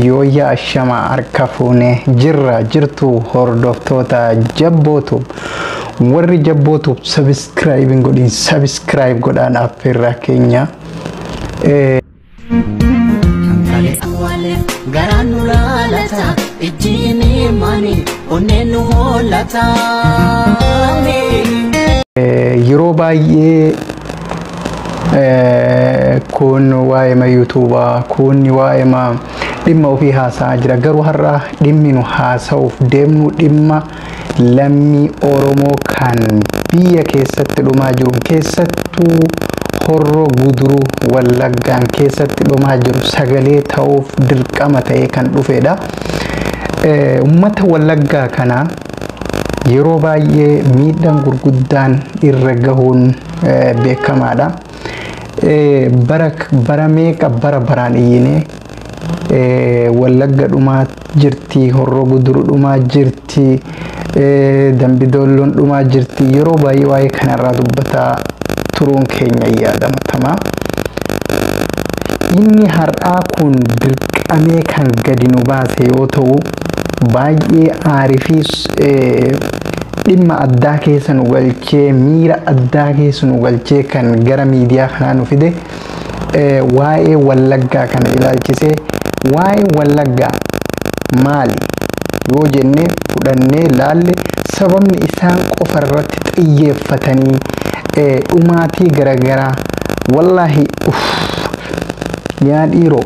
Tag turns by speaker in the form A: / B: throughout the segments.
A: Yooyyaa, ashama harka fuune, jirra jirtu hordoftoota Jabbootu. Warri Jabbootu subscribe hin godhin, subscribe godhaan affeerraa keenya.
B: Garaan nu laalata, ijjiin himani, onneen nu hollata.
A: Yeroo baay'ee kun waa'ee yuutuubaa, kun waa'ee dhimma ofii haasa'aa jira. Garuu har'a dhimmi nu haasa'uuf deemnu dhimma lammii Oromoo kan biyya keessatti dhumaa jiru, keessattuu Horroo Guduruu Wallaggaan keessatti dhumaa jiru sagalee ta'uuf dirqama ta'ee kan dhufedha. Uummata Wallaggaa kana yeroo baay'ee miidhaan gurguddaan irra gahuun beekamaadha. Bara meeqa bara baraan iyyinee Wallagga dhumaa jirti, Horroo Guduruu dhumaa jirti, Dambidoolloon dhumaa jirti. Yeroo baay'ee waa'ee kanarraa dubbataa turuun keenya yaadatama. Inni har'aa kun dirqamee kan gadi nu baase yoo ta'u, baay'ee aarii fi dhimma addaa keessa nu galchee, miira addaa keessa nu galchee kan gara miidiyaa kanaa nu fide waa'ee Wallaggaa kana ilaalchisee. Waa'ee Wallaggaa maali yoo jennee fudhannee laalle, sababni isaan qofa irratti xiyyeeffatanii dhumaatii garaagaraa, wallaahi yaa dhiiroo,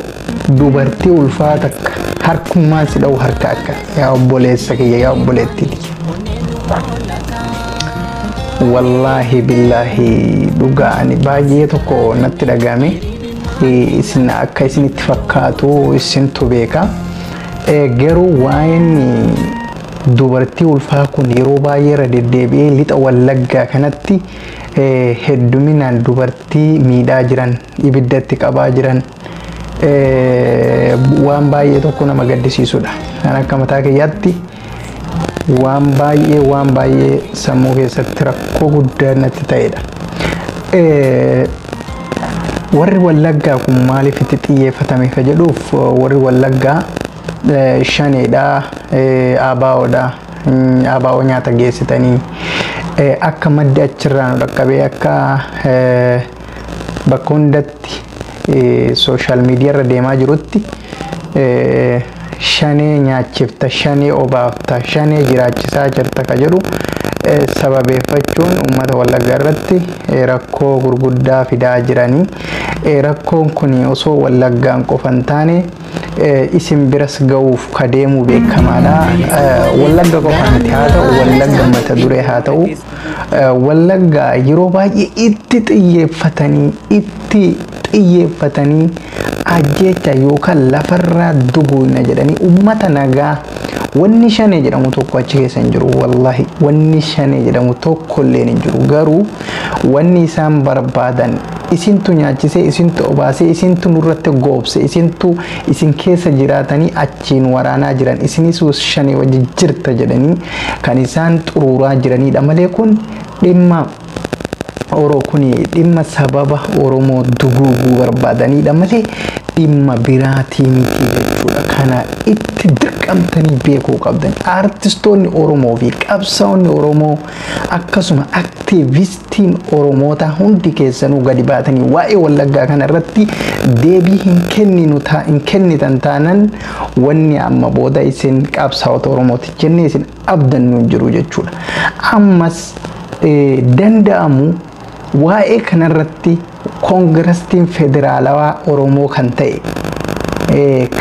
A: dubartii ulfaata akka harkummaan si dha'u, harka akka yaa obboleessa kiyya, yaa obboleettii kiyya. Wallaahi billaahi, dhugaa ani baay'ee tokko natti dhagame. Isin akka isinitti fakkaatu isintu beeka. Garuu waa'een dubartii ulfaa kun yeroo baay'ee irra deddeebi'ee lixa Wallaggaa kanatti hedduminaan dubartii miidhaa jiran, ibiddatti qabaa jiran, waan baay'ee tokko nama gaddisiisudha. Kan akka mataa kiyyaatti waan baay'ee, waan baay'ee sammuu keessatti rakkoo guddaa natti ta'edha. Warri Wallaggaa kun maaliif itti xiyyeeffatame ka jedhuuf, warri Wallaggaa shaneedha, ABOdha, ABO nyaata geessitanii akka maddi achirraa nu dhaqqabee, akka bakka hundatti social media irra deemaa jirutti, shanee nyaachifta, shanee obaafta, shanee jiraachisaa jirta ka jedhu sababeeffachuun uummata Wallaggaa irratti rakkoo gurguddaa fidaa jiranii. Rakkoon kun osoo Wallaggaan qofa hin taane isin biras ga'uuf ka deemu beekamaadha. Wallagga qofa miti haa ta'u, Wallagga mata duree haa ta'u, Wallagga yeroo baay'ee itti xiyyeeffatanii ajjeecha yookaan lafarraa duguuna jedhanii uummata nagaa. Wanni shanee jedhamu tokko achi keessa hin jiru. Wallahi, wanni shanee jedhamu tokko illee hin jiru. Garuu wanni isaan barbaadan isintu nyaachisee, isintu obaasee, isintu nurratti goobse, isintu isin keessa jiraatanii achiin waraanaa jiran, isinis shanee wajji jirta jedhanii kan isaan xuruuraa jiranidha malee kun dhimma Oro kun dhimma sababa Oromoo duguuguu barbaadanidha malee dhimma biraatii miti jechuudha. Kana itti dirqamtanii beekuu qabdan. Aartistoonni Oromoo fi qabsaa'onni Oromoo, akkasuma aktiivistiin Oromoota hundi keessanuu gadi baatanii waa'ee Wallaggaa kana irratti deebii hin kenninu hin kennitan taanan, wanni amma booda isin qabsaa'ota Oromooti jennee isin abdannu hin jiru jechuudha. Ammas danda'amu waa'ee kanarratti Koongirastiin Federaalawaa Oromoo kan ta'e,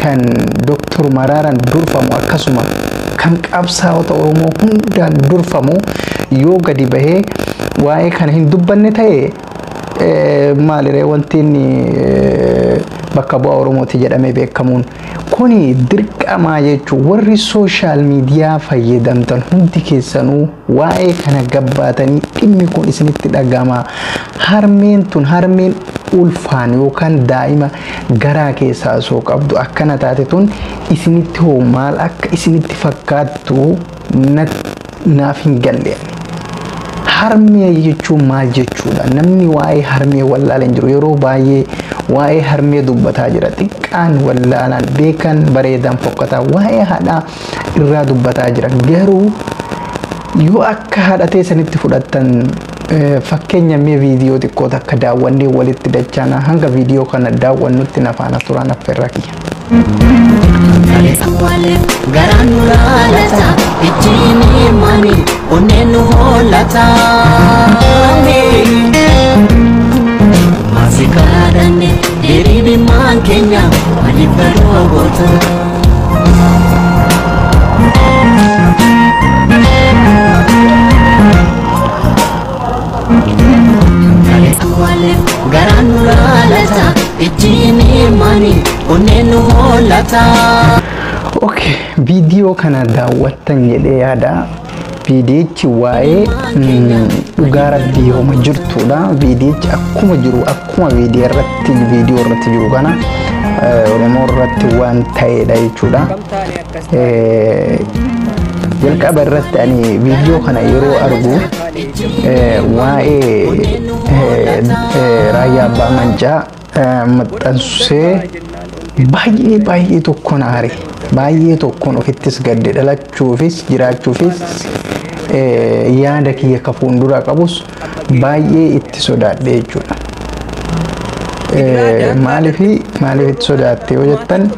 A: kan Dooktor Maraaraan durfamu, akkasuma kan qabsaa'ota Oromoo hundaan durfamu yoo gadi bahee waa'ee kana hin dubbanne ta'e, maaliree wanti inni bakka bu'aa Oromooti jedhamee beekamuun? Kuni dirqamaa jechuun warri social media fayyadamtan hundi keessanuu waa'ee kana gabbaatanii dhimmi kun isinitti dhagama. Harmeen tun, harmeen ulfaan yookaan daa'ima garaa keessaa osoo qabdu akkana taate tun, isinitti hoo maal akka isinitti fakkaattu naaf hin galle. Harmee jechuun maal jechuudha? Namni waa'ee harmee wallaala hin jiru. Yeroo baay'ee Waa'ee harmee dubbataa jira. Xiqqaan wallaalaan beekan bareedan fokkataa waa'ee haadhaa irraa dubbataa jira. Garuu yoo akka haadha teessanitti fudhattan fakkeenya mee viidiyoo xiqqoo takka daawwannee walitti dachaana hanga viidiyoo kana daawwannutti na faana turaan affeerraa kiyya.
B: Garaan nu laalata ijjiin himani onneen nu hollata. Maasikaadhanne diriirimmaan keenya waliif galoo goota. Garaan nu laalata ijjiin himani onneen nu hollata.
A: Okay, viidiyoo kana daawwattan jedhee yaada. Viidiyichi waa'ee dhugaa rabbii hooma jirtudha. Viidiyichi akkuma jiru akkuma viidiyoo irratti jiru kana Oromoo irratti waan ta'edha jechuudha. Jalqaba irratti ani viidiyoo kana yeroo argu waa'ee raayyaa abbaa mancaa maxxansee baay'ee baay'ee tokkoon aare. Baay'ee tokkoon ofittis gadde dhalachuufis jiraachuufis yaada kiyya ka fuuldura qabus baay'ee itti sodaadhe jechuudha. Maaliif itti sodaatte yoo jettan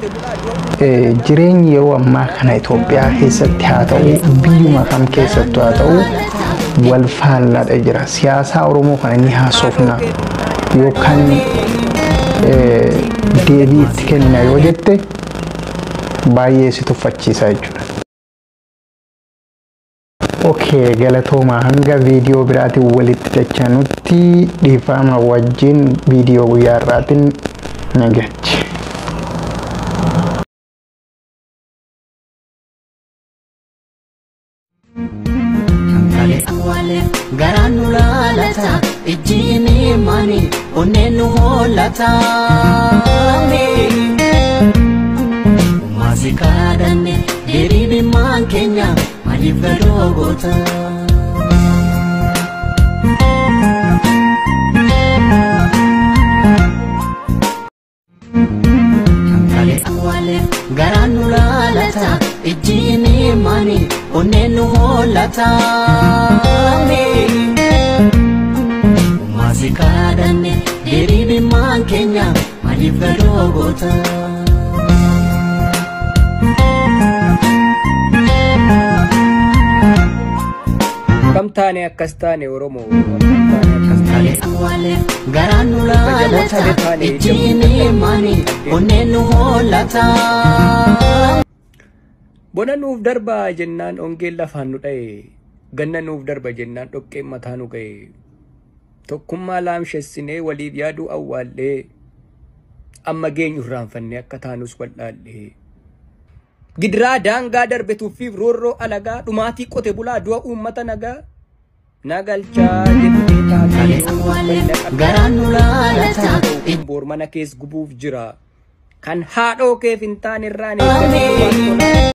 A: jireenyi yeroo ammaa kana Itoophiyaa keessatti haa ta'u biyyuma kam keessattuu haa ta'u wal faallaadha jira. Siyaasaa Oromoo kana ni haasofna yookaan deebii itti kenna yoo jette baay'ee si tuffachiisa jechuudha. Okay, galatooma hanga viidiyoo biraatiin walitti dachanutti dhiifama wajjin viidiyoo guyyaa har'aatiin nagachi.
B: Garaan nu laalata ijjiin himani onneen nu hollata. Maasikaadhanne diriirimmaan keenya waliif galoo goota. Garaan nu laalata ijjiin himani onneen nu hollata. Maasikaadhanne diriirimmaan keenya waliif galoo goota.
C: Akkam taane akkas taane Oromoo akkam taane akkas taane.
B: Garaan nu laalata ijjiin himani onneen nu hollata.
C: Bona nuuf darba jennaan ongeen lafaan nu dha'e ganna nuuf darba jennaan dhoqqeen mataa nu ga'e tokkummaa laamshessinee waliif yaaduu awwaallee amma geenyu irraanfannee akka taanus wal'aallee. Gidiraa daangaa darbe tuffiif roorroo alagaa dhumaatii qote bulaa du'a uummata nagaa nagalchaa jettee taatee
B: Garaan nu laalata
C: boor mana kees gubuuf jira kan haadhoo keef hin taane irraan eeggatee waan tolaa.